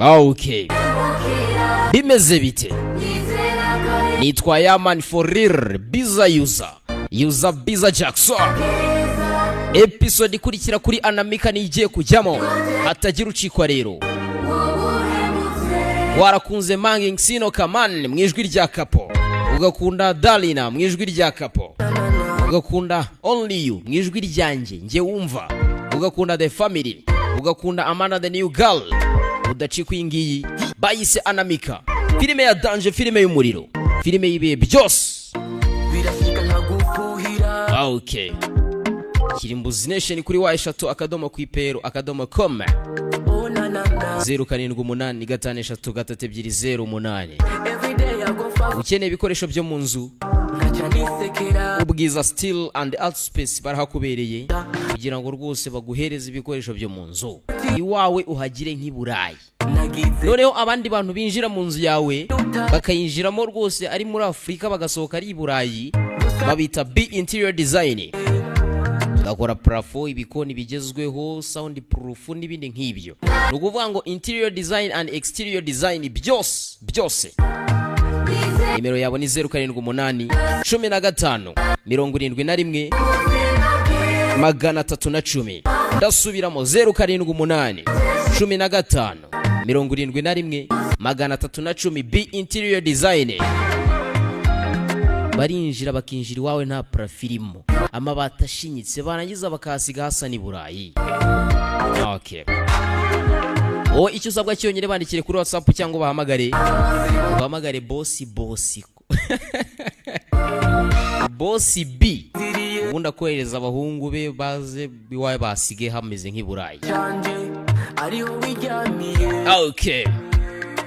Okay, bimeze bite? Nitwa Yaman for real, biza yuza yuza biza Jackson. Episode ikurikira kuri Anamika nigiye kujyamo, hatagira ucikwa. Rero warakunze Manging Sino Kaman mu ijwi rya Kapo, ugakunda Darlina mu ijwi rya Kapo, ugakunda Only You mu ijwi ryanjye njye wumva, ugakunda The Family, ugakunda Amanda the New Girl, udacikwa iyi ngiyi bayise Anamika, filime ya danger, filime y'umuriro, filime y'ibihe byose. Birashyika nkagufuhira. Okay, Kirimbuzi Nation kuri www.kwipero.com. Oh na na na. 0785332008. Every day I go far. Ukeneye ibikoresho byo mu nzu, nkaca nisekera. Ubwiza Steel and Art Space barahakubereye kugira ngo rwose baguhereze ibikoresho byo mu nzu iwawe, uhagire nk'i Burayi. Nagize Noneho abandi bantu binjira mu nzu yawe bakayinjiramo rwose ari muri Afurika, bagasohoka ari i Burayi, babita B Interior Design. Bakora plafond, ibikoni bigezweho, sound proof n'ibindi nk'ibyo. Ni ukuvuga ngo interior design and exterior design, byose byose. Nimero yabo ni 0781571310. Ndasubiramo: 0781571310. B Interior Design, barinjira bakinjira iwawe nta plafond irimo, amabati ashinyitse, barangiza bakahasiga hasa n'i Burayi. Okay. Wowe icyo usabwa cyonyine, bandikire kuri WhatsApp cyangwa ubahamagare, ubahamagare bosi bosi bosi B, ubundi akohereza abahungu be baze iwawe basige hameze nk'i Burayi. Canje ariho wiryamiye.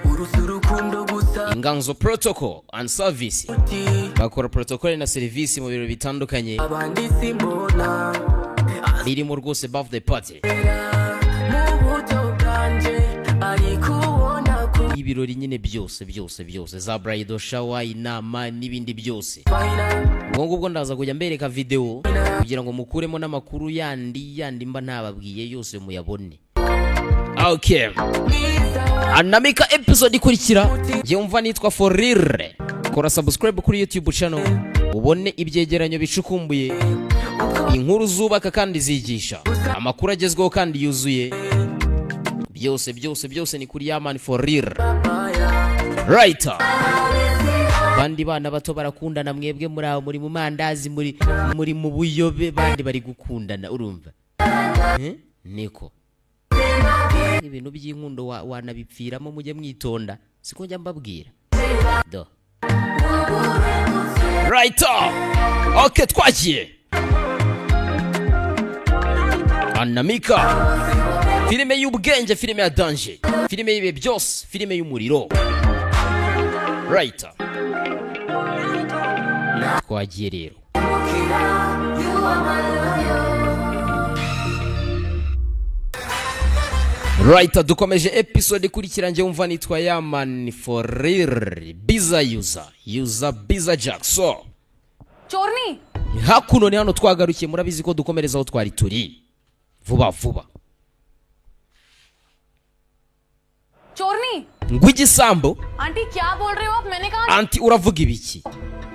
Urusi urukundo gusa. Inganzo Protocol and Service. Uti Bakora protocol na serivisi mu birori bitandukanye abandi simbona birimo rwose birthday party, mu buto bwanje ariko ubona ko ibirori nyine byose byose byose, za bridal shower, inama n'ibindi byose. Final. Ubwo ngubwo ndaza kujya mbereka video kugira ngo mukuremo n'amakuru yandi yandi mba ntababwiye yose muyabone. Okay. Mwiza. Anamika episode ikurikira, njye wumva nitwa Forire. Kora subscribe kuri YouTube channel ubone ibyegeranyo bicukumbuye, inkuru zubaka kandi zigisha, amakuru agezweho kandi yuzuye. Byose byose byose ni kuri Yaman for real. Right, bandi bana bato barakundana, mwebwe muri aho muri mu mandazi, muri mu buyobe, bandi bari gukundana, urumva? Eh? Niko ibintu by'inkundo wanabipfiramo, mujye mwitonda, siko njya mbabwira do. Right, okay, twagiye. Anamika, filime y'ubwenge, filime ya danger, filime y'ibihe byose, filime y'umuriro. Right, twagiye rero. Right, dukomeje episode ikurikira. Njye wumva nitwa Yaman for real, biza yuza yuza biza Jackson. चोरनी। Hakuno ni hano twagarukiye, murabizi ko dukomereza aho twari turi vuba vuba. चोरनी। Ngo igisambo. Aunty, क्या बोल रहे हो आप? मैंने कहा Aunty, uravuga ibiki?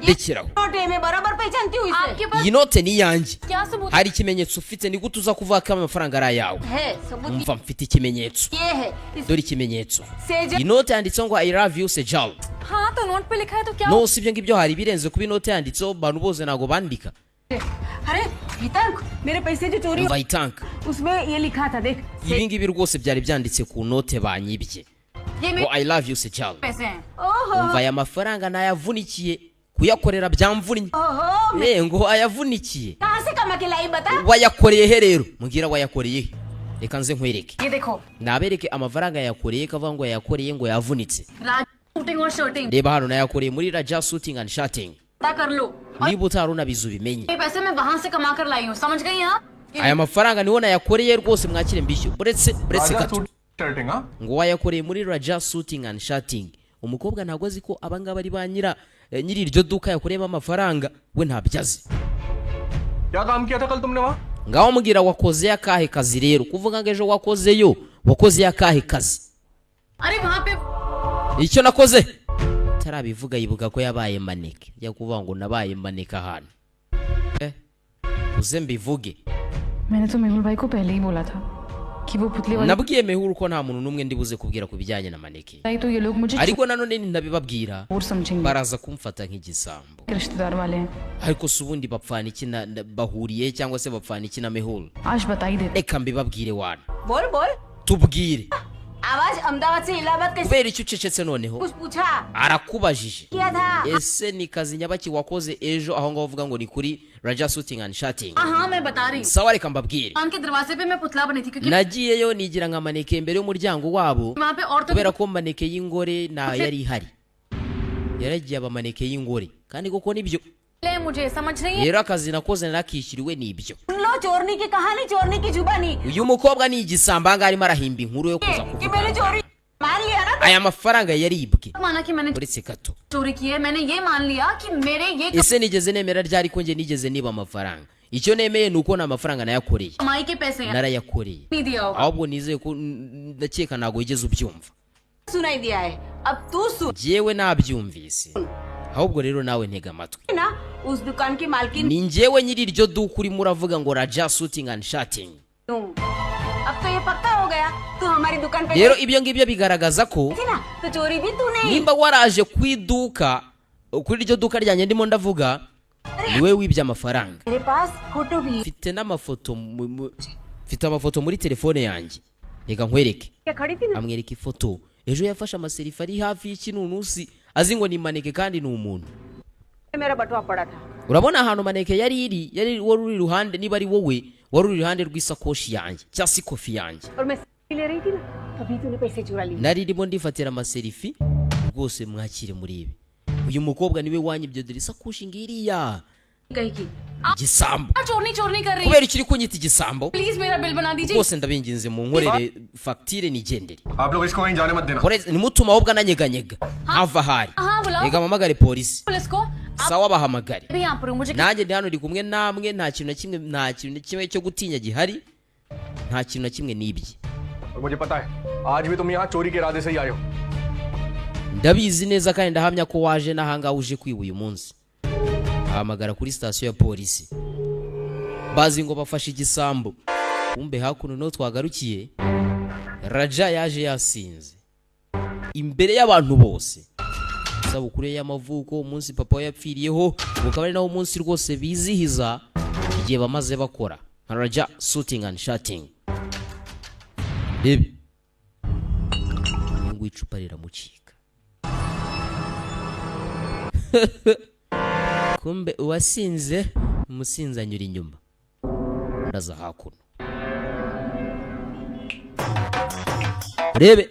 Rekeraho. Note है, मैं बराबर पहचानती हूँ इसे। आपके पास Iyi note ni iyanjye. क्या सबूत? Hari ikimenyetso ufite? Ni gute uza kuvuga ko amafaranga ari ayawe? है सबूत। Umva, mfite ikimenyetso. ये है इस Dore ikimenyetso. Sejal. Iyi note yanditseho ngo "I love you, Sejal." हाँ, तो नोट पे लिखा है तो क्या? No, si ibyo ngibyo, hari ibirenze kuba inote yanditseho, abantu bose ntabwo bandika. अरे हितांक, मेरे पैसे जो चोरी Umva itanka, उसमें ये लिखा था, देख। Ibi ngibi rwose byari byanditse ku note banyibye, ये ngo मेरे "I love you, Sejal." पैसे हैं। ओहो। Umva, aya mafaranga nayavunikiye, kuyakorera byamvunnye. ओहो। Eh, ngo ayavunikiye. कहाँ से कमा के लाई, बता। Wayakoreye he rero? Mbwira, wayakoreye he? Reka nze nkwereke. ये देखो। Nabereke amafaranga yakoreye, kavuga ngo yayakoreye, ngo yavunitse. राज shooting और shirting. Reba hano, nayakoreye muri Raja Shooting and Shirting. पता कर लो और Niba utari unabizi ubimenye. ये पैसे मैं वहां से कमा कर लाई हूँ, समझ गई आप? Aya mafaranga niho nayakoreye rwose, mwakire mbishyu. Buretse Raja gato. Suit shirting, हाँ? Ngo wayakoreye muri Raja Shooting and Shirting. Umukobwa ntabwo azi ko abangaba ari ba nyiri iryo duka yakoreyemo amafaranga, we ntabyo azi. क्या काम किया था कल तुमने वहां? Ngaho mbwira, wakoze akahe kazi rero? Kuvuga ngo ejo wakozeyo, wakoze akahe kazi? अरे वहां पे Icyo nakoze tarabivuga, yibuka ko yabaye maneke, ajya kuvuga ngo nabaye maneke ahantu. Uze mbivuge. मैंने तो मेहुल भाई को पहले ही बोला था कि वो पुतले वाली Nabwiye Mehuru ko nta muntu n'umwe ndi buze kubwira ku bijyanye na maneke, आई तो ये लोग मुझे ariko nanone nintabibabwira चोर समझेंगे। baraza kumfata nk'igisambo. के रिश्तेदार वाले हैं। Ariko si ubundi bapfana iki bahuriye cyangwa se bapfana iki na Mehuru? आज बता ही देते। Reka mbibabwire wana. बोल बोल। Tubwire. आवाज अहमदाबाद से इलाहाबाद कैसे? Kubera icyo ucecetse noneho? कुछ पूछा? Arakubajije. किया था? Ese ni kazi nyabaki wakoze ejo aho ngaho uvuga ngo ni kuri Raja Shooting and Shating? हाँ हाँ, मैं बता रही हूँ। Sawa, reka mbabwire. दुकान के दरवाजे पे मैं पुतला बनी थी क्योंकि Nagiyeyo nigira nka maneke imbere y'umuryango wabo, वहां पे औरतों kubera ko maneke y'ingore nta yari ihari, yaragiye aba maneke y'ingore kandi koko nibyo. ले मुझे समझ नहीं है। Rero akazi nakoze narakishyuriwe, nibyo. सुन लो, चोरनी की कहानी चोरनी की जुबानी Uyu mukobwa ni igisambo, ahangaha arimo arahimba inkuru yo kuza कि kuvuga मैंने चोरी मान लिया ना? aya mafaranga yaribwe. माना कि मैंने Uretse gato. चोरी की है, मैंने ये मान लिया कि मेरे ये Ese nigeze nemera ryari ko njye nigeze niba amafaranga? Icyo nemeye ni uko nta mafaranga nayakoreye. कमाई के पैसे हैं, Narayakoreye. नहीं दिया होगा। Ahubwo nizeye ko ndakeka ntabwo wigeze ubyumva. सुनाई दिया है, अब तू सुन। Njyewe nabyumvise, ahubwo rero nawe ntega amatwi. ना उस दुकान की मालकिन Ni njyewe nyiri iryo duka urimo uravuga ngo Raja Shooting and Shating. हूँ। अब तो ये पक्का हो गया, तू हमारी दुकान पे Rero ibyo ngibyo bigaragaza ko थी ना, तो चोरी भी तूने ही nimba waraje ku iduka, kuri iryo duka ryanjye ndimo ndavuga, ni wowe wibye amafaranga. मेरे पास फोटो भी है। Mfite n'amafoto mfite amafoto muri telefone yanjye, reka nkwereke. क्या खड़ी थी ना? Amwereka ifoto ejo yafashe amaselfie ari hafi y'ikinunusi, azi ngo ni maneke kandi ni umuntu. मेरा बटुआ पड़ा था। Urabona ahantu maneke yari iri, yari wari uri iruhande, niba ari wowe wari uri iruhande rw'isakoshi yanjye cyangwa se ikofi yanjye. और मैं selfie ले रही थी ना, तभी तूने पैसे चुरा लिए। Nari ndimo ndifatira amaselfie rwose, mwakire muri ibi. Uyu mukobwa niwe wanyibye, dore isakoshi ngiriya. कहीं की Igisambo. आप चोरनी चोरनी कर रही है। Kubera icyo uri kunyita igisambo? Please मेरा बिल बना दीजिए। Rwose ndabinginze mu nkorere fagitire nigendere. आप लोग इसको कहीं जाने मत देना। Nimutume ahubwo ananyeganyega ntava ahari. Aha, bulao. Reka mpamagare polisi. Police को आप Sawa, bahamagare. भी यहाँ पर हूँ, मुझे Nanjye ndi hano, ndi kumwe namwe, nta kintu na kimwe, nta kintu na kimwe cyo gutinya gihari, nta kintu na kimwe nibye. और मुझे पता है आज भी तुम यहाँ चोरी के इरादे से ही आए हो। Ndabizi neza kandi ndahamya ko waje n'ahangaha uje kwiba uyu munsi. Ahamagara kuri sitasiyo ya polisi, bazi ngo bafashe igisambo, kumbe hakuno niho twagarukiye. Raja yaje yasinze imbere y'abantu bose, isabukuru ye y'amavuko, umunsi papa we yapfiriyeho, ukaba ari nawo munsi rwose bizihiza igihe bamaze bakora nka Raja Suiting and Shating. Rebe uyu nguyu, icupa riramucika, kumbe uwasinze umusinzi anyura inyuma, ndaza hakuno rebe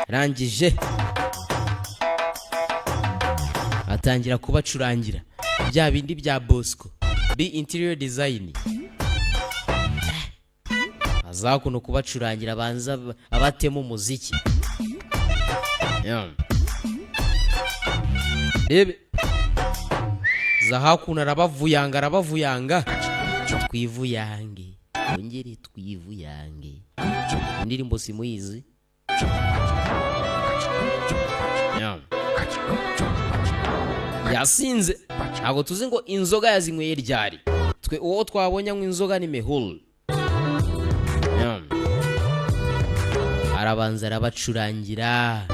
rangije atangira kubacurangira bya bindi bya Bosco B Interior Design. Aza hakuno kubacurangira, abanza abatemo umuziki. Yeah. Rebe za hakuno, arabavuyanga, arabavuyanga, twivuyange, twongere twivuyange. Indirimbo simuyizi. Yeah. Yasinze, ntabwo tuzi ngo inzoga yazinyweye ryari. Twe uwo twabonye anywa inzoga ni Mehul. Yeah. Arabanza arabacurangira,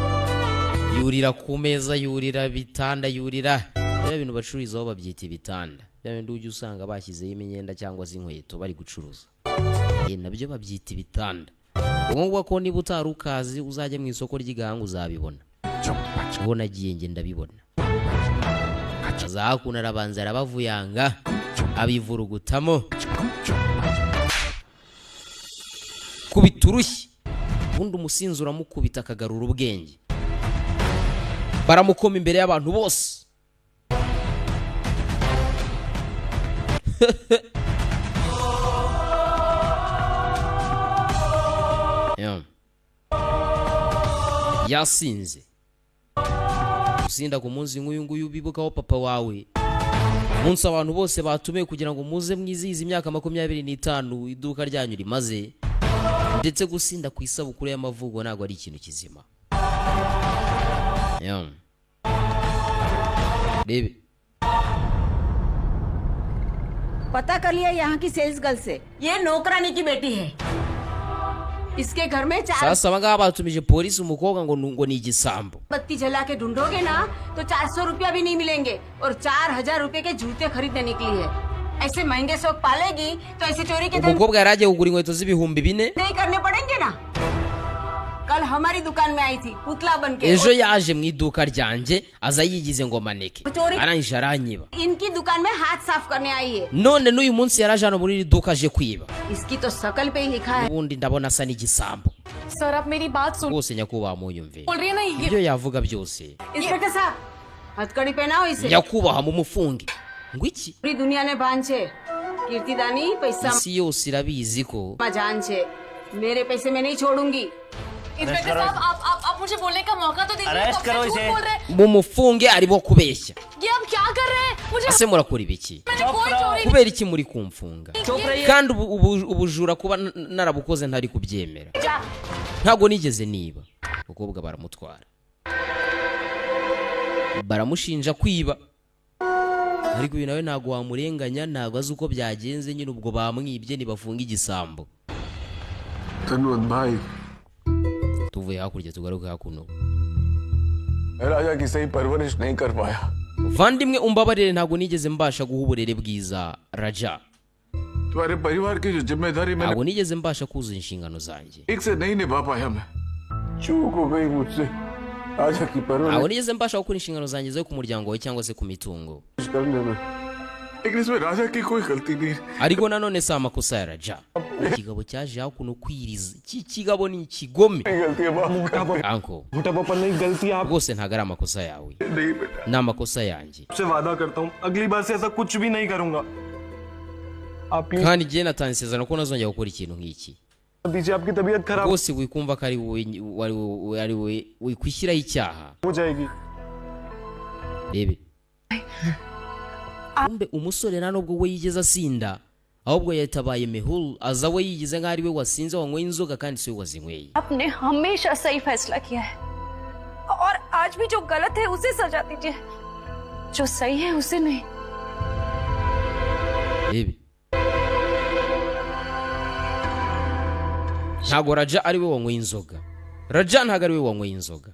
yurira ku meza, yurira bitanda, yurira bya bintu bacururizaho, babyita ibitanda, bya bindi ujya usanga bashyizeho imyenda cyangwa se inkweto bari gucuruza. Nabyo babyita ibitanda. Ubwo ngubwo ko niba utari ukazi, uzajya mu isoko ry'igahanga uzabibona. Ubwo nagiye njye ndabibona. Aza hakuno, arabanza arabavuyanga, abivurugutamo, kubita urushyi, ubundi umusinzi uramukubita akagarura ubwenge. Baramukoma imbere y'abantu bose. Yeah. Yasinze. Gusinda ku munsi nk'uyu nguyu bibukaho papa wawe, umunsi abantu bose batumiwe kugira ngo muze mwizihize imyaka 25 iduka ryanyu rimaze. Ndetse gusinda ku isabukuru y'amavuko ntabwo ari ikintu kizima. Yeah. Rebe. पता कर लिया यहाँ की sales girl से, ये नौकरानी की बेटी है। इसके घर में चार Sasa abangaba batumije polisi umukobwa ngo ni igisambo. बत्ती जला के ढूंढोगे ना तो 400 रुपया भी नहीं मिलेंगे और 4,000 रुपए के जूते खरीदने निकली है। ऐसे महंगे शौक पालेगी तो ऐसे चोरी के धंधे Umukobwa yari agiye kugura inkweto z'ibihumbi 4. नहीं करने पड़ेंगे ना। कल हमारी दुकान में आई थी पुतला बन के। Ejo yaje mu iduka ryanjye aza yigize ngo maneke, arangije aranyiba. इनकी दुकान में हाथ साफ करने आई है। None n'uyu munsi yaraje hano muri iri duka aje kwiba. इसकी तो शकल पे ही लिखा है। Ubundi ndabona asa n'igisambo. Sir, आप मेरी बात सुन Rwose nyakubahwa, munyumve. बोल रही है ना ये। Ibyo yavuga byose. Inspector साहब, हथकड़ी पहनाओ इसे। Nyakubahwa, mumufunge. Ngo iki? पूरी दुनिया ने भान छे कीर्तिदानी पैसा Isi yose irabizi ko માં जान छे। मेरे पैसे मैं नहीं छोड़ूंगी। इंस्पेक्टर साहब, आप मुझे बोलने का मौका तो दीजिए। अरेस्ट कब से करो झूठ इसे। बोल रहे हैं। Mumufunge, arimo kubeshya. ये आप क्या कर रहे हैं? मुझे Ese murakora ibiki? मैंने कोई चोरी Kubera iki muri kumfunga? चुप रहिए। Kandi ubujura kuba narabukoze ntari kubyemera, ntabwo nigeze niba. Umukobwa baramutwara, baramushinja kwiba, ariko uyu nawe ntabwo wamurenganya, ntabwo azi uko byagenze nyine. Ubwo bamwibye, ntibafunga igisambo. Tanwant भाई। Tuvuye hakurya tugaruke hakuno. मैं राजा की सही परवरिश नहीं कर पाया। Vandimwe, umbabarire, ntabwo nigeze mbasha guha uburere bwiza Raja. तुम्हारे परिवार की जो जिम्मेदारी मैंने Ntabwo nigeze mbasha kuzuza inshingano zanjye. ठीक से नहीं निभा पाया। मैं चूक हो गई मुझसे राजा की Ntabwo परवरिश nigeze mbasha gukora inshingano zanjye zo ku muryango wawe cyangwa se ku mitungo. करने में, लेकिन इसमें राजा की कोई गलती नहीं। Ariko nanone si amakosa ya Raja. Ikigabo cyaje hakuno kwiriza, iki kigabo ni ikigome. गलती है, माफ कर। Uncle. मोटा पापा, नहीं, गलती आप Rwose ntabwo ari amakosa yawe. नहीं बेटा। Ni amakosa yanjye. से वादा करता हूँ, अगली बार से ऐसा कुछ भी नहीं करूंगा। आप please Kandi igihe natanze isezerano ko ntazongera gukora ikintu nk'iki. दीजिए, आपकी तबीयत खराब Rwose wikumva ko ari wowe wari wowe, ari wowe wikwishyiraho icyaha. हो जाएगी। Rebe kumbe umusore nta nubwo we yigeze asinda, ahubwo yatabaye Mehul aza we yigize nk'aho ari we wasinze, wanyweye inzoga, kandi si we wazinyweye. आपने हमेशा सही फैसला किया है और आज भी जो गलत है उसे सजा दीजिए, जो सही है उसे नहीं। Rebe, ntabwo Raja ari we wanyweye inzoga. Raja ntabwo ari we wanyweye inzoga.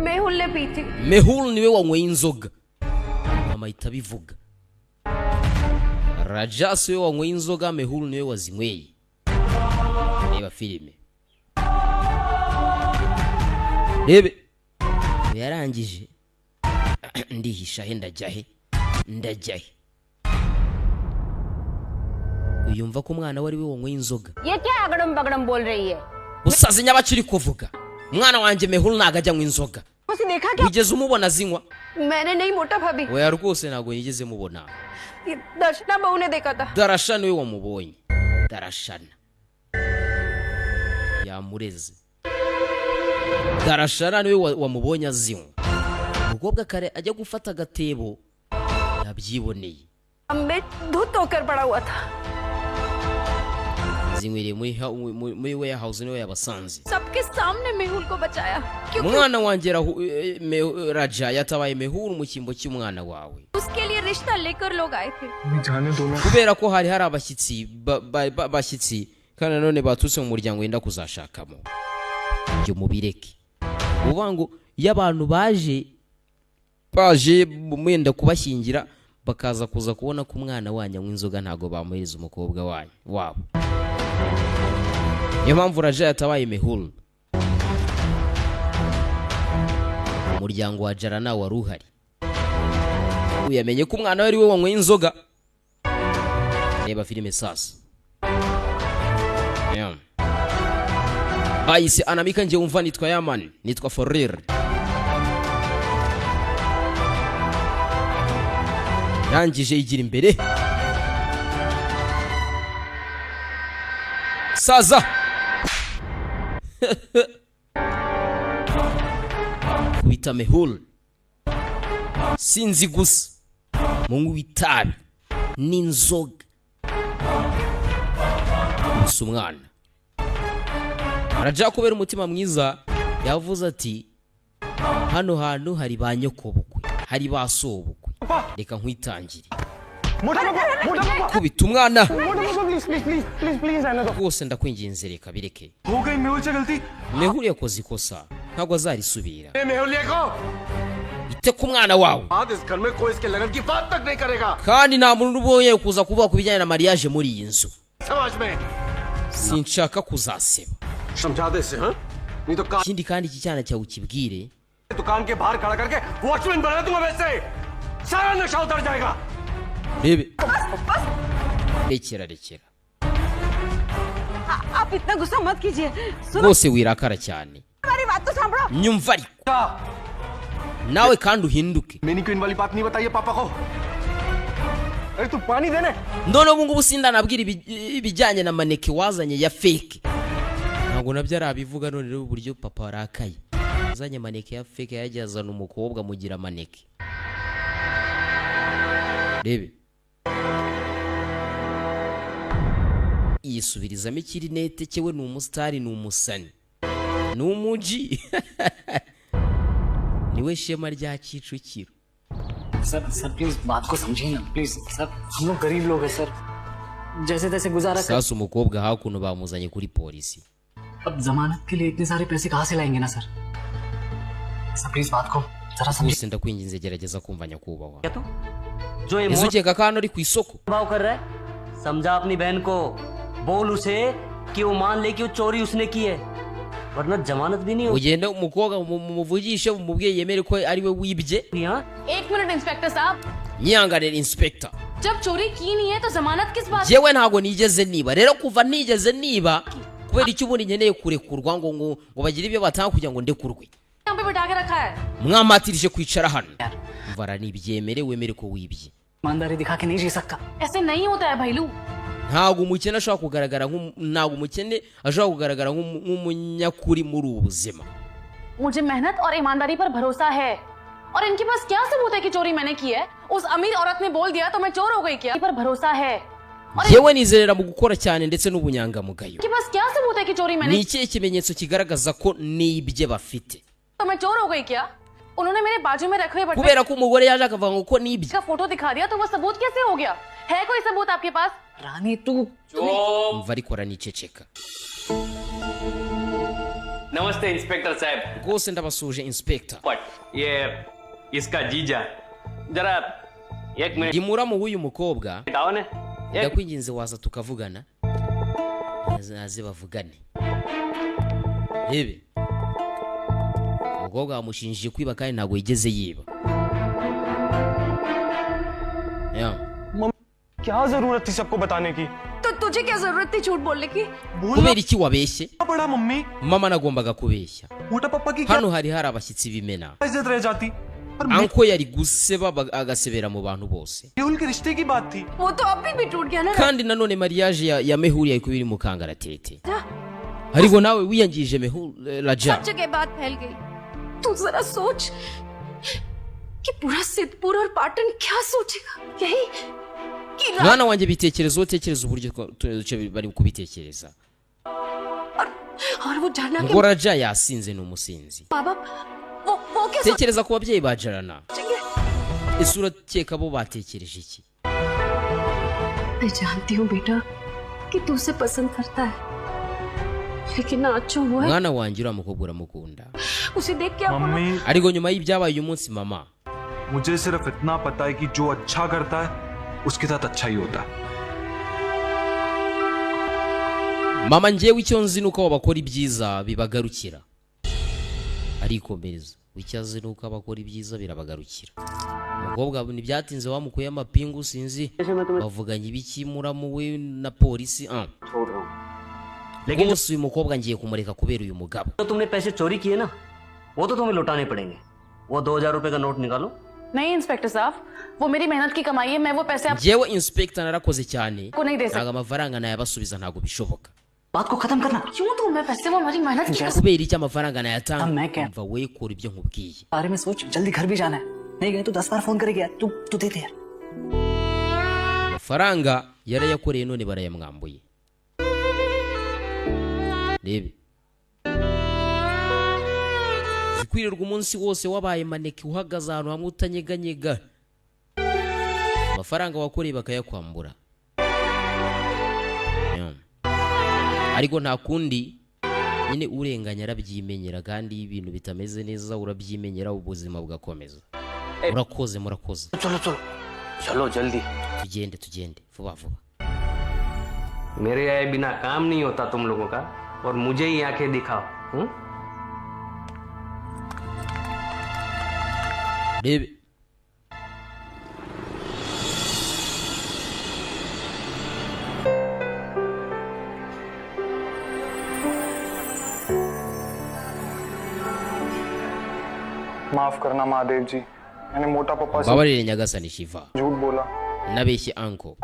Mehul ने पी थी। Mehul niwe wanyweye inzoga, mama ahita abivuga. Raja si we wanyweye inzoga, Mehul niwe wazinyweye. Reba filime, rebe yarangije. Ndihisha he? Ndajya he? Ndajya he? Uyumva ko umwana we ari we wanyweye inzoga. ये क्या अगड़म बगड़म बोल रही है? Usaze nyabakiri kuvuga. Umwana wanjye Mehul ntabwo ajya anywa inzoga. उसे देखा क्या? Wigeze umubona azinywa? मैंने नहीं, मोटा भाभी। Oya, rwose ntabwo nigeze mubona. ये दर्शना बहू ने देखा था। Darashana niwe wamubonye. Darashana yamureze. Darashana niwe wamubonye azinywa. Umukobwa kare ajya gufata agatebo yabyiboneye. में धुत होकर पड़ा हुआ था। Zinywereye muri warehouse, niwe yabasanze. सबके सामने मेहुल को बचाया क्योंकि Umwana wanjye Raja yatabaye Mehuru mu cyimbo cy'umwana wawe. उसके लिए रिश्ता लेकर लोग आए थे। जाने दो ना। Kubera ko hari hari abashyitsi bashyitsi kandi nanone baturutse mu muryango wenda kuzashakamo. Ibyo mubireke. Uvuga ngo iyo abantu baje mwenda kubashyingira, bakaza kuza kubona ko umwana wanyu anywa inzoga, ntabwo bamuhereza umukobwa wanyu wabo. Niyo mpamvu Raja yatabaye Mehul. Umuryango wa Jara nawe wari uhari, uyamenye ko umwana we ari we wanyweye inzoga. Reba filime sasa. Yeah. Bayise Anamika. Njye wumva nitwa Yaman, nitwa Forir. Rangije igira imbere saza kubita Mehul. Sinzi gusa munywi w'itabi n'inzoga gusa umwana. Raja kubera umutima mwiza yavuze ati hano hantu hari ba nyokobukwe, hari ba sobukwe, reka nkwitangire. Kubita umwana. Please please please please please रहने दो। Rwose ndakwinginze, reka bireke. हो गई मेहुल से गलती। Mehuri yakoze ikosa, ntabwo azarisubira. मेहुलिया को Ite ku mwana wawe. आज इस घर में कोई इसके लगन की बात तक नहीं करेगा। Kandi nta muntu ubonye kuza kuvuga ku bijyanye na mariage muri iyi nzu. समाज में Sinshaka kuzaseba. समझा दे इसे, हाँ? नहीं तो Ikindi kandi, iki cyana cyawe ukibwire. दुकान के बाहर खड़ा करके वॉचमैन बना दूंगा, वैसे सारा नशा उतर जाएगा। Rebe, rekera, rekera. आप इतना गुस्सा मत कीजिए, सुनो। Rwose wirakara cyane. हमारी बात तो सांभलो। Nyumva ariko nawe kandi uhinduke. Mini queen वाली बात नहीं बताइए पापा को। अरे तू पानी देने। None ubu ngubu sindanabwira ibijyanye na mannequin wazanye ya fake, ntabwo nabyo arabivuga. None rero uburyo papa warakaye, uzanye mannequin ya fake, yagiye azana umukobwa mugira mannequin, rebe yisubirizamo ikirinete cye. We ni umusitari, ni umusani, ni umuji, niwe shema rya Kicukiro. Sir, sir, please बात को समझिए ना, please sir. हम लोग गरीब लोग हैं सर, जैसे तैसे गुजारा कर Sasa umukobwa hakuno bamuzanye kuri polisi. अब जमानत के लिए इतने सारे पैसे कहाँ से लाएंगे ना sir? Sir, please बात को जरा समझिए। Rwose ndakwinginze, gerageza kumva nyakubahwa. क्या तू जो ये Ese मोल ukeka ko hano ari ku isoko? भाव कर रहा है? समझा अपनी बहन को, बोल उसे कि वो मान ले कि वो चोरी उसने की है, वरना जमानत भी नहीं Ugende umukobwa mumuvugishe, umubwiye yemere ko ari we wibye. होगी, हाँ। एक मिनट इंस्पेक्टर साहब। Nyihanganire inspector. जब चोरी की नहीं है तो जमानत किस बात? Njyewe ntabwo nigeze niba, rero kuva nigeze niba, kubera icyo ubundi nkeneye kurekurwa ngo bagire ibyo batanga kugira ngo ndekurwe? यहाँ पे बिठा के रखा है। Mwamatirije kwicara hano mvara nibyemere, wemere ko wibye. ईमानदारी दिखा के नहीं जी सकता। ऐसे नहीं होता है भाईलू। Ntabwo umukene ashobora kugaragara nk'umunyakuri muri ubu buzima. मुझे मेहनत और ईमानदारी पर भरोसा है और इनके पास क्या सबूत है कि चोरी मैंने की है? उस अमीर औरत ने बोल दिया तो मैं चोर हो गई क्या? पर भरोसा है और Yewe nizerera mu gukora cyane ndetse n'ubunyangamugayo. इनके पास क्या सबूत है कि चोरी मैंने Ni ikihe kimenyetso kigaragaza ko nibye bafite? तो मैं चोर हो गई क्या? उन्होंने मेरे बाजू में रखे हुए बटुए Kubera ko umugore yaje akavuga ngo ko nibye. का फोटो दिखा दिया तो वो सबूत कैसे हो गया? है कोई सबूत आपके पास? रानी तू Mva ariko araniceceka. नमस्ते इंस्पेक्टर साहब। Rwose ndabasuje inspector. But ये इसका जीजा, जरा एक minute. Ndi muramu w'uyu mukobwa. आओ ने एक Ndakwinginze, waza tukavugana? Naze bavugane. Rebe, umukobwa bamushinjije kwiba kandi ntabwo yigeze yiba. Ya. क्या जरूरत थी सबको बताने की? तो तुझे क्या जरूरत थी झूठ बोलने की? Kubera iki wabeshye? पड़ा mummy. Mama, nagombaga kubeshya. मोटा पापा की क्या Hano hari hari abashyitsi b'imena. इज्जत रह जाती पर Uncle yari guseba agasebera mu bantu bose. Mehul के रिश्ते की बात थी। वो तो अभी भी टूट गया ना। Kandi nanone mariage ya Mehuri yari kuba iri mu kangaratete, ariko nawe wiyangije, Mehul, Raja. सब जगह बात फैल गई। तू जरा सोच कि पूरा सिद्धपुर और पाटन क्या सोचेगा? यही कि Mwana wanjye, bitekerezo, tekereza uburyo bari kubitekereza. और वो जाना के Ngo Raja yasinze, ni umusinzi. माँ बाप वो क्या Tekereza ku babyeyi ba Jarana. सोचेंगे? Ese urakeka bo batekereje iki? मैं जानती हूँ बेटा कि तू उसे पसंद करता है, लेकिन आज जो हुआ है Mwana wanjye, uriya mukobwa uramukunda, उसे देख के आप mummy, ariko nyuma y'ibyabaye uyu munsi, mama. मुझे सिर्फ इतना पता है कि जो अच्छा करता है उसके साथ अच्छा ही होता है। Mama, njyewe icyo nzi ni uko abo bakora ibyiza bibagarukira. Arikomereza, icyo azi ni uko abakora ibyiza birabagarukira. Umukobwa ntibyatinze bamukuye amapingu, sinzi bavuganye ibiki muramu we na polisi, ah. छोड़ रहा हूँ, लेकिन Rwose uyu mukobwa ngiye kumureka kubera uyu mugabo. जो तुमने पैसे चोरी किए ना, वो तो तुम्हें लौटाने पड़ेंगे। वो 2,000 रुपए का नोट निकालो। नहीं इंस्पेक्टर साहब, वो मेरी मेहनत की कमाई है, मैं वो पैसे Njyewe inspector narakoze cyane. आपको नहीं दे सकती। Ntabwo amafaranga nayabasubiza, ntabwo bishoboka. बात को खत्म करना। क्यों दूं मैं पैसे? वो हमारी मेहनत की Kubera icyo amafaranga nayatanga? मैं क्या- Umva, we kora ibyo nkubwiye. बारे में सोच, जल्दी घर भी जाना है। नहीं गए तो 10 बार फोन करेगी यार। तू तू दे दे यार। Amafaranga yarayakoreye none barayamwambuye, rebe. Kwirirwa umunsi wose wabaye maneke, uhagaze ahantu hamwe utanyeganyega, amafaranga wakoreye bakayakwambura. Yeah. Ariko nta kundi nyine, urenganya arabyimenyera, kandi iyo ibintu bitameze neza urabyimenyera, ubuzima bugakomeza. Murakoze, murakoze. चलो चलो चलो जल्दी। Tugende, tugende vuba vuba. मेरे आए बिना काम नहीं होता तुम लोगों का और मुझे ही आंखें दिखाओ, हम्म? Rebe. माफ करना महादेव जी, मैंने मोटा पापा से Mbabarire Nyagasani Shiva, झूठ बोला। Nabeshye uncle.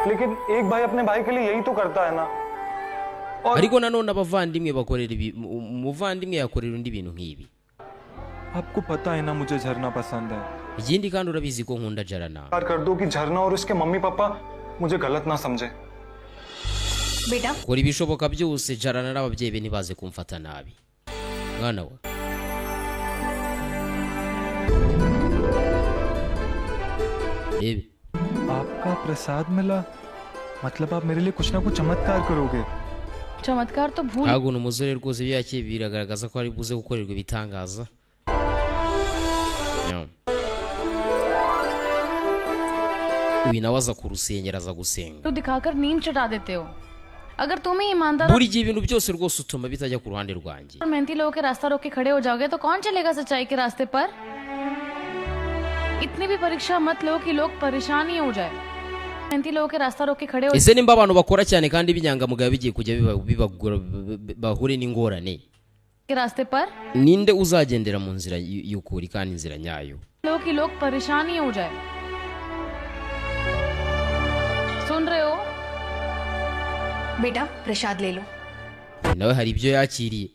लेकिन एक भाई अपने भाई के लिए यही तो करता है ना। Ariko nanone abavandimwe bakorera ibi, umuvandimwe yakorera undi ibintu nk'ibi. आपको पता है ना मुझे झरना पसंद है। Ikindi kandi urabizi ko nkunda Jarana. प्यार कर दो कि झरना और उसके मम्मी पापा मुझे गलत ना समझे। बेटा, Kora ibishoboka byose Jarana n'ababyeyi be ntibaze kumfata nabi, mwana wa. Rebe. आपका प्रसाद मिला मतलब आप मेरे लिए कुछ ना कुछ चमत्कार करोगे। चमत्कार तो भूल Ntabwo ni umusore rwose, ibyo yakiriye biragaragaza ko ari buze gukorerwa ibitangaza. Yeah. Uyu nawe aza ku rusengero, aza gusenga. तो दिखाकर नींद चटा देते हो। अगर तुम ही ईमानदार Buri gihe ibintu byose rwose utuma bitajya ku ruhande rwanjye. और मेहनती लोगों के रास्ता रोक के खड़े हो जाओगे तो कौन चलेगा सच्चाई के रास्ते पर? इतनी भी परीक्षा मत लो कि लोग परेशान ही हो जाए। मेहनती लोगों के रास्ता रोक के खड़े हो Ese nimba abantu bakora cyane kandi b'inyangamugayo bigiye kujya bibagora, bahure n'ingorane, के रास्ते पर ninde uzagendera mu nzira y'ukuri kandi inzira nyayo? लो कि लोग परेशान ही हो जाए। सुन रहे हो? बेटा, प्रसाद ले लो। Nawe hari ibyo yakiriye.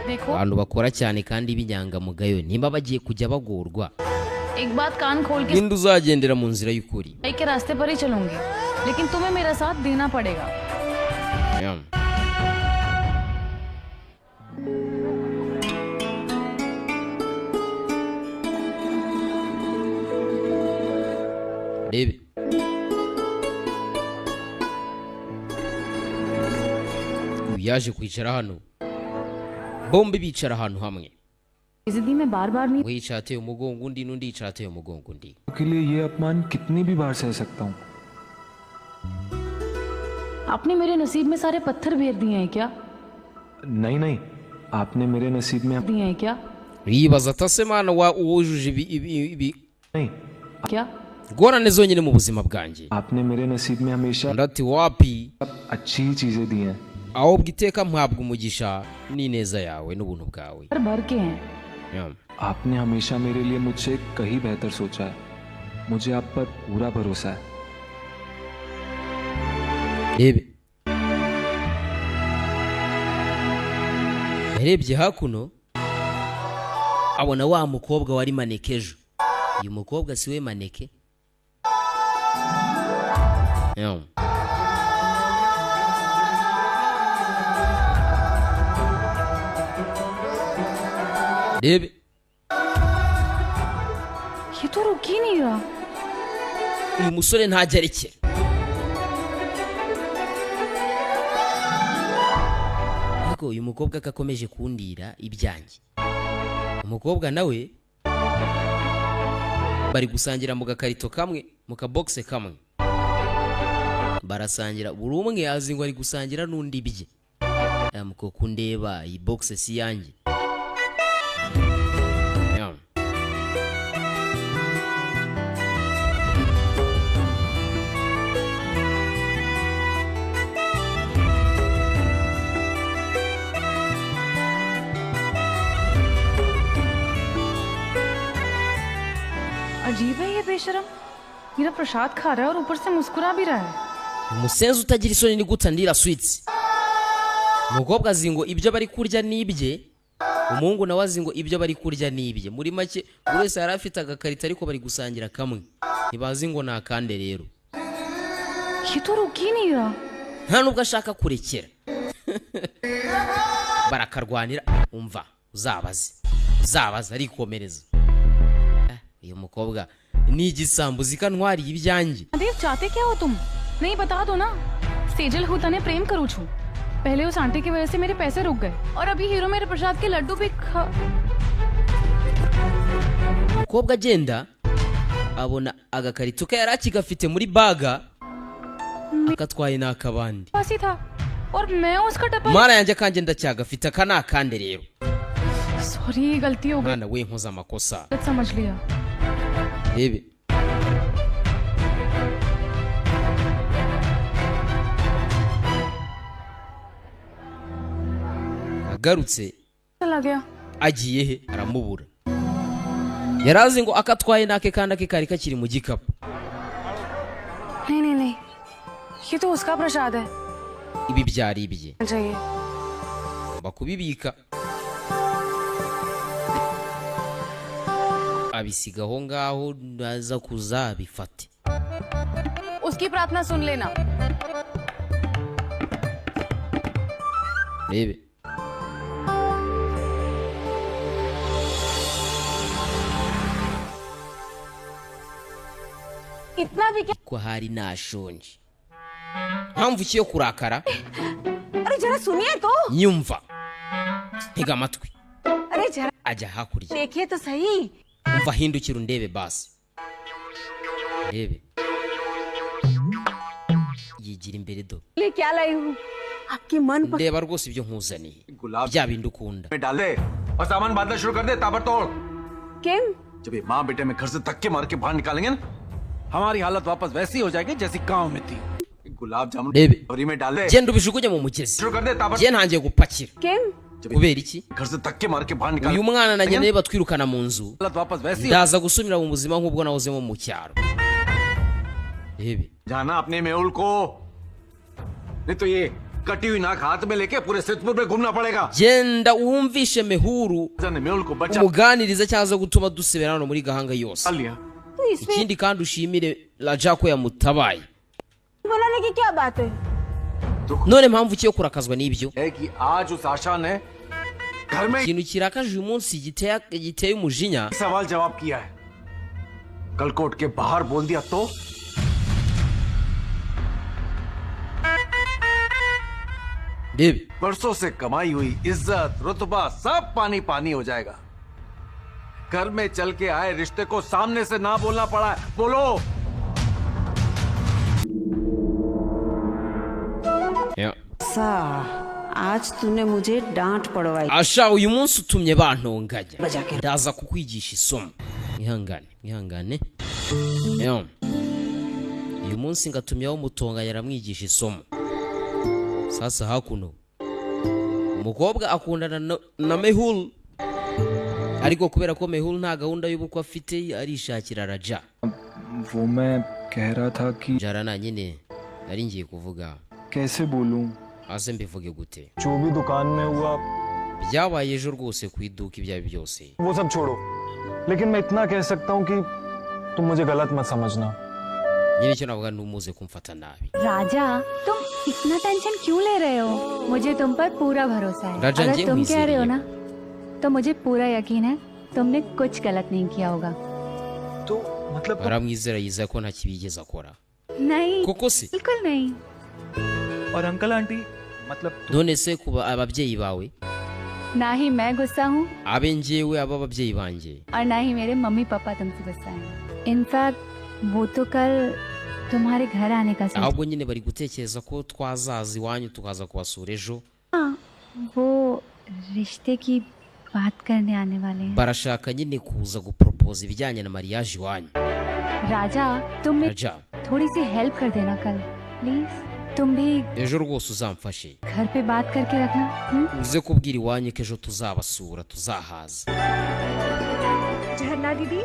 देखो, Abantu bakora cyane kandi b'inyangamugayo nimba bagiye kujya bagorwa, एक बात कान खोल के ninde uzagendera mu nzira y'ukuri? सच्चाई के रास्ते पर ही चलूंगी, लेकिन तुम्हें मेरा साथ देना पड़ेगा। Yeah. Rebe, uyu yaje kwicara hano, bombi bicara ahantu hamwe. जिंदगी में बार बार नहीं We yicara ateye umugongo undi, n'undi yicara ateye umugongo undi. के लिए ये अपमान कितनी भी बार सह सकता हूँ। आपने मेरे नसीब में सारे पत्थर भेज दिए हैं क्या? नहीं नहीं, आपने मेरे नसीब में दिए हैं क्या? Yibaza ati ase Mana, wa wujuje ibi ibi ibi नहीं क्या? Ngorane zonyine mu buzima bwanjye. आपने मेरे नसीब में हमेशा Undi ati wapi, अच्छी ही चीजें दी हैं। Ahubwo iteka mpabwa umugisha n'ineza yawe n'ubuntu bwawe. भर भर के हैं। Yeah. आपने हमेशा मेरे लिए मुझसे कहीं बेहतर सोचा है। मुझे आप पर पूरा भरोसा है। Rebe, yarebye hakuno abona wa mukobwa wari maneke ejo. Uyu mukobwa si we maneke? Yeah. Rebe. ये तो रुक ही नहीं रहा। Uyu musore ntajya arekera. Ariko uyu mukobwa ko akomeje kundira ibyanjye. Umukobwa nawe bari gusangira mu gakarito kamwe, mu kabogisi kamwe barasangira, buri umwe azi ngo ari gusangira n'undi ibye. Aya mukobwa kundeba, iyi bogisi si iyanjye. Yeah. अजीब है ये बेशरम, मेरा प्रसाद खा रहा है और ऊपर से मुस्कुरा भी रहा है। Umusenzi utagira isoni, ni gute andira sweets? Umukobwa azi ngo ibyo bari kurya ni ibye, umuhungu nawe azi ngo ibyo bari kurya ni ibye. Muri make buri wese yari afite agakarito, ariko bari gusangira kamwe, ntibazi ngo ni akande rero. ये तो रुक ही नहीं रहा। Nta nubwo ashaka kurekera. Barakarwanira. Umva, uzabaze, uzabaze, arikomereza. Uyu mukobwa ni igisambo, zikantwariye ibyanjye. देव चाहते क्या हो तुम? नहीं, बता दो ना। सेजल हूँ तने प्रेम करूँ छू। पहले उस आंटी की वजह से मेरे पैसे रुक गए और अभी हीरो मेरे प्रसाद के लड्डू भी खा। Umukobwa agenda abona agakarito ke yari akigafite muri bag, akatwaye n'akabandi. पास ही था और मैं उसका डब्बा। Mara yanjye, akanjye ndacyagafite, aka ni akande rero. Sorry, गलती हो गई। Mwana we, nkoze amakosa. गलत समझ लिया। Rebe, agarutse. चला गया। Agiye he? Aramubura. Yari azi ngo akatwaye n'ake, kandi ake kari kakiri mu gikapu. नहीं नहीं नहीं, ये तो उसका प्रसाद है। Ibi byari ibye. चाहिए। Agomba kubibika, abisiga aho ngaho, naza kuzabifate. उसकी प्रार्थना सुन लेना। Rebe. इतना भी क्या? Ko hari nashonje, mpamvu ki yo kurakara? अरे जरा सुनिए तो। Nyumva, ntega amatwi. अरे जरा Ajya hakurya. देखिए तो सही। Umva, hindukira undebe basi, ndebe. Yigira imbere do. ले क्या लाई हूँ आपकी मन। Ndeba rwose ibyo nkuzaniye, bya bindi ukunda. में डाल दे और सामान बांधना शुरू कर दे ताबड़तोड़। किम? जब ये माँ बेटे में घर से धक्के मार के बाहर निकालेंगे ना, हमारी हालत वापस वैसी हो जाएगी जैसी गांव में थी। गुलाब जामुन Rebe. कटोरी में डाल दे। Genda ubijugunye mu mugezi. शुरू कर दे ताबड़। Njye ntangiye gupakira. किम? Kubera iki? घर से धक्के मार के बाहर निकाल। Uyu mwana na nyina batwirukana mu nzu, हालत वापस वैसी। ndaza gusubira mu buzima nk'ubwo nawuzemo mu cyaro. Rebe. जाना अपने मेहुल को, नहीं तो ये कटी हुई नाक हाथ में लेके पूरे सिद्धपुर में घूमना पड़ेगा। Genda wumvishe Mehuru, जाने मेहुल को बचा umuganirize cyangwa gutuma dusebera hano muri gahanga yose. लिया। तो इसमें Ikindi kandi ushimire Raja ko yamutabaye. बनाने की क्या बात है? None mpamvu ki yo kurakazwa n'ibyo? है कि आज उस आशा ने घर में Ikintu kirakaje uyu munsi, giteye umujinya, सवाल जवाब किया है, कल कोर्ट के बाहर बोल दिया तो rebe. बरसों से कमाई हुई इज्जत रुतबा सब पानी पानी हो जाएगा। घर में चल के आए रिश्ते को सामने से ना बोलना पड़ा है, बोलो। सा आज तूने मुझे डांट पड़वाई। Asha, uyu munsi utumye bantonganya, ndaza kukwigisha isomo. Mwihangane, mwihangane. Yeah. Uyu munsi ngatumye aho mutonganya, aramwigisha isomo. Sasa hakuno umukobwa akundana na Mehul, ariko kubera ko Mehul nta gahunda y'ubukwe afite, arishakira Raja. वो मैं कह रहा था कि Jarana nyine nari ngiye kuvuga. कैसे बोलूं? Aze mbivuge gute? जो भी दुकान में हुआ, Byabaye ejo rwose ku iduka, ibyo ari byo byose. वो सब छोड़ो, लेकिन मैं इतना कह सकता हूँ कि तुम मुझे गलत मत समझना। Nyine icyo navuga ni umuze kumfata nabi. राजा, तुम इतना टेंशन क्यों ले रहे हो? मुझे तुम पर पूरा भरोसा है। राजा, अगर ये तुम हुई कह रहे हो सीरी। ना, तो मुझे पूरा यकीन है तुमने कुछ गलत नहीं किया होगा। तो मतलब Aramwizera, yizera ko nta kibi yigeze akora. नहीं, Koko se? बिल्कुल नहीं। और अंकल आंटी, मतलब None se kuba ababyeyi bawe? ना ही मैं गुस्सा हूँ Abe njyewe, aba ababyeyi banjye, और ना ही मेरे मम्मी पापा तुमसे गुस्सा हैं। इनफैक्ट वो तो कल तुम्हारे घर आने का सोच। Ahubwo nyine bari gutekereza ko twazaza iwanyu, tukaza kubasura ejo. हाँ, वो रिश्ते की बात करने आने वाले हैं। Barashaka nyine kuza guporopoza ibijyanye na mariage iwanyu. राजा, तुम मेरी Raja, थोड़ी सी हेल्प कर देना कल, प्लीज। तुम भी ejo rwose uzamfashe. घर पे बात करके रखना, हम्म? Uze kubwira iwanyu ko ejo tuzabasura, tuzahaza. झरना दीदी।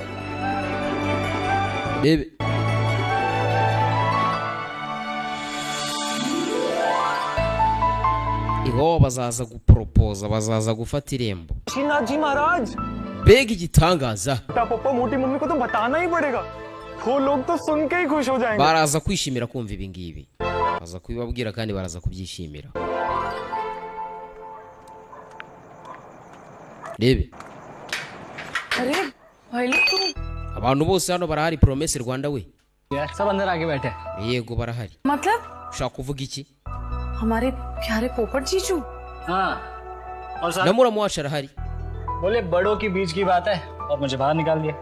Rebe. Iwabo bazaza guporopoza, bazaza gufata irembo. Shrinath ji Maharaj. Mbega igitangaza! पप्पा, मोटी मम्मी को तो बताना ही पड़ेगा। वो लोग तो सुन के ही खुश हो जाएंगे। Baraza kwishimira kumva ibi ngibi, baza kubibabwira kandi baraza kubyishimira. Rebe. अरे भाई लोग तुम Abantu bose hano barahari. Promesse Rwanda we. यार सब अंदर आके बैठे। Yego, barahari. मतलब Ushaka kuvuga iki? हमारे प्यारे पोपट जीजू। हाँ और Na साहब muramu wacu arahari. बोले बड़ों के बीच की बात है और मुझे बाहर निकाल दिया।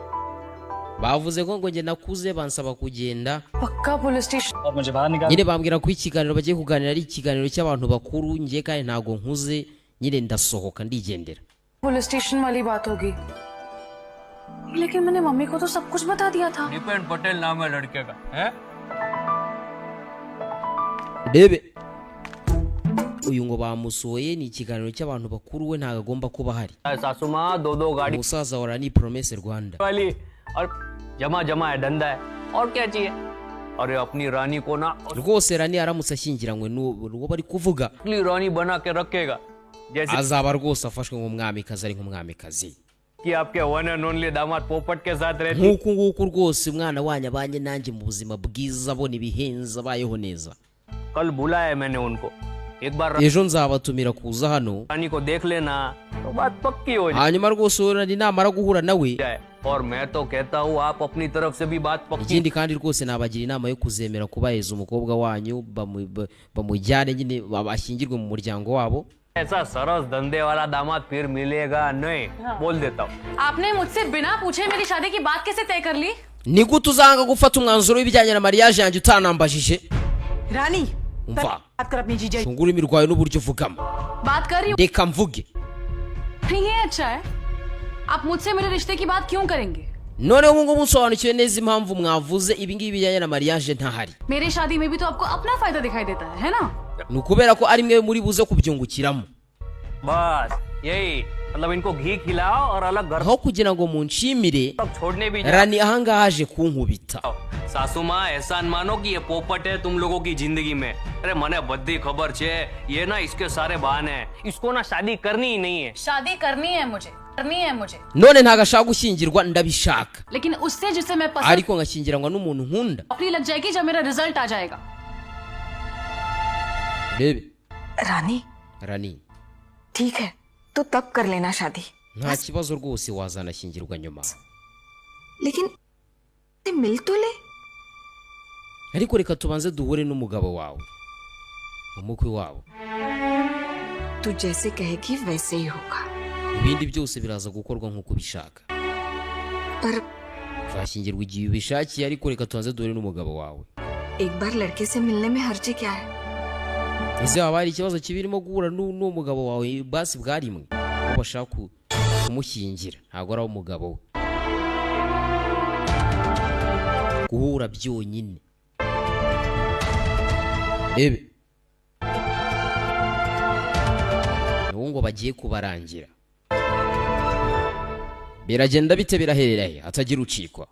Bavuze ko ngo njye nakuze, bansaba kugenda. पक्का police station. और मुझे बाहर निकाल Nyine bambwira ko ikiganiro bagiye kuganira ari ikiganiro cy'abantu bakuru, njye kandi ntago nkuze, nyine ndasohoka ndigendera. Police station वाली बात होगी, लेकिन मैंने मम्मी को तो सब कुछ बता दिया था। दीपेन पटेल नाम है लड़के का है। Rebe, uyu ngo bamusohoye, ni ikiganiro cy'abantu bakuru, we ntago agomba kuba ahari. सासू माँ दो दो गाड़ी Umusaza wa Rani, Promesse Rwanda. वाली और जमा जमा है, धंधा है, और क्या चाहिए? अरे अपनी रानी को ना Rwose Rani aramutse ashyingiranywe n'uwo bari kuvuga, असली रानी बना के रखेगा, जैसे azaba rwose afashwe nk'umwamikazi, ari nk'umwamikazi. कि आपके one and only दामाद पोपट के साथ रहती। Nk'uku nguku rwose umwana wanyu abanye nanjye mu buzima bwiza, abona ibihenze, abayeho neza. कल बुलाया है मैंने उनको, एक बार Ejo nzabatumira kuza hano. रानी को देख लेना तो बात पक्की हो Hanyuma rwose uwo Rani namara guhura nawe, जाए। और मैं तो कहता हूँ आप अपनी तरफ से भी बात पक्की ikindi kandi rwose nabagira inama yo kuzemera kubaheza umukobwa wanyu, bamujyane nyine bashyingirwe mu muryango wabo. ऐसा सरस धंधे वाला दामाद फिर मिलेगा नहीं, बोल देता हूँ। आपने मुझसे बिना पूछे मेरी शादी की बात कैसे तय कर ली? Ni gute uzanga gufata umwanzuro w'ibijyanye na mariage yanjye utanambajije? रानी, Umva, बात कर अपनी जीजा। cunga ururimi rwawe n'uburyo uvugamo. बात कर रही Reka mvuge. हूँ। ये अच्छा है, आप मुझसे मेरे रिश्ते की बात क्यों करेंगे? Noneho ubu ngubu nsobanukiwe neza impamvu mwavuze ibi ngibi bijyanye na mariage ntahari. मेरी शादी में भी तो आपको अपना फायदा दिखाई देता है ना? Ni ukubera ko ari mwe muri buze kubyungukiramo. बस यही मतलब, इनको घी खिलाओ और अलग घर Aho kugira ngo munshimire, तक छोड़ने भी जाओ। Rani ahangaha aje kunkubita. सासू माँ एहसान मानो कि ये पोपट है तुम लोगों की जिंदगी में। अरे मने बद्दी खबर छे, ये ना इसके सारे बहाने हैं, इसको ना शादी करनी ही नहीं है। शादी करनी है मुझे, करनी है मुझे, None ntabwo ashaka gushyingirwa, ndabishaka, लेकिन उससे जिसे मैं पसंद ariko ngashyingiranwa n'umuntu nkunda. नौकरी लग जाएगी जब मेरा रिजल्ट आ जाएगा। Rebe. रानी। Rani. ठीक है, तो तब कर लेना शादी। Nta kibazo rwose, wazanashyingirwa nyuma. लेकिन मिल तो ले। Ariko reka tubanze duhure n'umugabo wawe, umukwe wabo. तू जैसे कहेगी वैसे ही होगा। Ibindi byose biraza gukorwa nk'uko ubishaka. पर Uzashyingirwa igihe ubishakiye, ariko reka tubanze duhure n'umugabo wawe. एक बार लड़के से मिलने में हर्ज क्या है? Ese waba hari ikibazo kibirimo guhura n'uwo mugabo wawe basi bwarimwe, uwo bashaka kumushyingira ntabwo ari umugabo we, guhura byonyine? Rebe, n'ubu ngo bagiye kubarangira, biragenda bite, biraherera he, hatagira ucikwa.